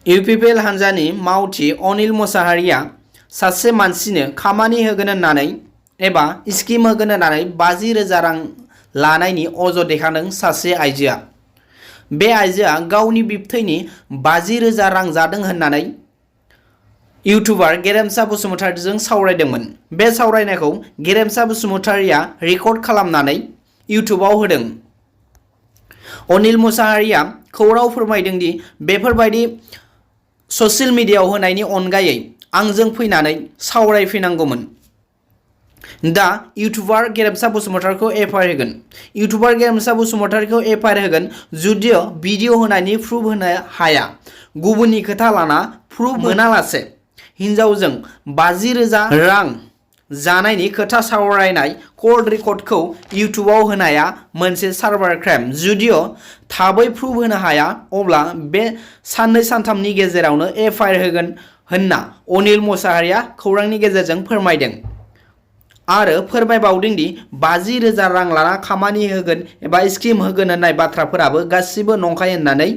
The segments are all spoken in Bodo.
UPPL हान्जानि मावथि अनिल मोसाहारिया सासे मानसिनो खामानि होगोन होननानै एबा स्किम होगोन होननानै 50,000 रां लानायनि अजद दैखांदों सासे आइजोआ। बे आइजोआ गावनि बिबथैनि 50,000 रां जादों होननानै इउटुबार गेरेमसा बसुमतारीजों सावरायदोंमोन। बे सावरायनायखौ गेरेमसा बसुमतारीया रेकर्ड खालामनानै इउटुबाव होदों। अनिल मोसाहारिया खौराङाव फोरमायदों दि बेफोरबायदि ससियेल मिडियायाव होनायनि अनगायै आंजों फैनानै सावरायफैनांगौमोन। दा इउटुबार गेरेमसा बसुमतारीखौ एफआइआर होगोन। इउटुबार गेरेमसा बसुमतारीखौ एफआइआर होगोन जुदिअ भिडिअ होनायनि प्रुफ होनो हाया। गुबुननि खोथा लाना प्रुफ मोनालासे हिनजावजों 50,000 रां जानायनि खोथा सावरायनाय कल रेकर्डखौ इउटुबाव होनाया मोनसे साइबार क्राइम। जुदिअ थाबै प्रुफ होनो हाया अब्ला बे साननै सानथामनि गेजेरावनो एफआइआर होगोन होनना अनिल मोसाहारिया खौरांनि गेजेरजों फोरमायदों आरो फोरमायबावदों दि 50,000 रां लाना खामानि होगोन एबा स्किम होगोन होननाय बाथ्राफोराबो गासिबो नंखाय होननानै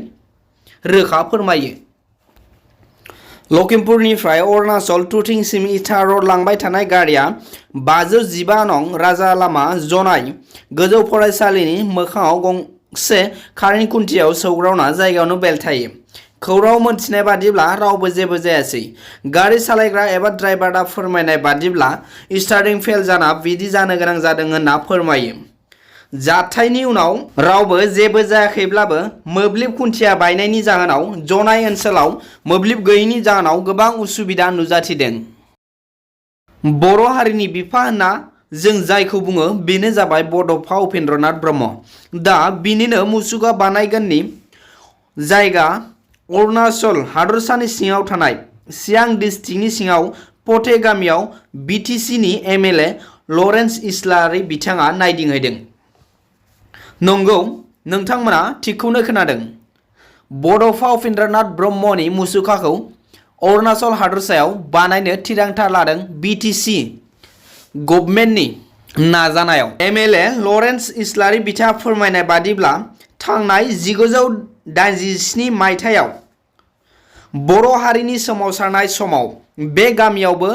रोखा फोरमायो। लखिमपुरनिफ्राय अरुणाचल टुटिंसिम इटा रड लांबाय थानाय गारिया 515 नं राजा लामा जनाय गोजौ फरायसालिनि मोखाङाव गंसे कारेन्ट खुन्थियायाव सौग्रावना जायगायावनो बेलथायो। खौराङाव मोनथिनाय बादिब्ला रावबो जेबो जायासै। गारि सालायग्रा एबा ड्राइभारआ फोरमायनाय बादिब्ला स्टार्टिं फेल जाना बिदि जानो गोनां जादों होनना फोरमायो। जाथायनि उनाव रावबो जेबो जायाखैब्लाबो मोब्लिब खुन्थिया बायनायनि जाहोनाव जनाय ओनसोलाव मोब्लिब गैयैनि जाहोनाव गोबां उसुबिदा नुजाथिदों। बर' हारिनि बिफा होनना जों जायखौ बुङो बेनो जाबाय बड'फा उपेन्द्र नाथ ब्रह्म। दा बिनिनो मुसुखा बानायगोननि जायगा अरुणाचल हादरसानि सिङाव थानाय सियां डिस्ट्रिक्टनि सिङाव पटे गामियाव बिटिसिनि एमएलए लरेन्स इस्लारि बिथाङा नायदिंहैदों। नंगौ, नोंथांमोना थिगखौनो खोनादों। बड'फा उपेन्द्र नाथ ब्रह्मनि मुसुखाखौ अरुणाचल हादरसायाव बानायनो थिरांथा लादों बिटिसि गभर्नमेन्टनि नाजानायाव। एमएलए लरेन्स इस्लारि बिथाङा फोरमायनाय बादिब्ला थांनाय 1987 मायथाइयाव बर' हारिनि सोमावसारनाय समाव बे गामियावबो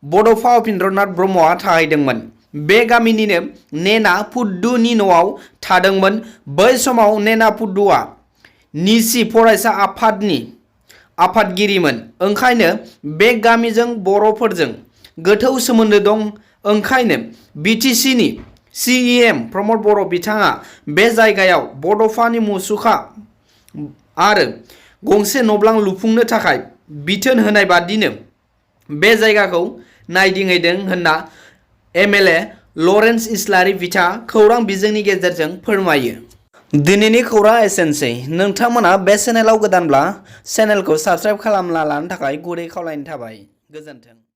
बड'फा उपेन्द्र नाथ ब्रह्मआ थाहैदोंमोन। बे गामिनिनो नेना पुद्दुनि न'आव थादोंमोन। बै समाव नेना पुद्दुआ निसि फरायसा आफादनि आफादगिरिमोन। ओंखायनो बे गामिजों बर'फोरजों गोथौ सोमोन्दो दं। ओंखायनो बिटिसिनि सिएम प्रमद बर' बिथाङा बे जायगायाव बड'फानि मुसुखा आरो गंसे न'बां लुफुंनो थाखाय बिथोन होनाय बादिनो बे जायगाखौ नायदिंहैदों होनना एमएलए लरेन्स इस्लारि बिथाङा खौरां बिजोंनि गेजेरजों फोरमायो। दिनैनि खौराङा एसेनोसै। नोंथांमोना बे चेनेलाव गोदानब्ला चेनेलखौ साबस्क्राइब खालामना लानो थाखाय गुरै खावलायनाय थाबाय। गोजोन्थों।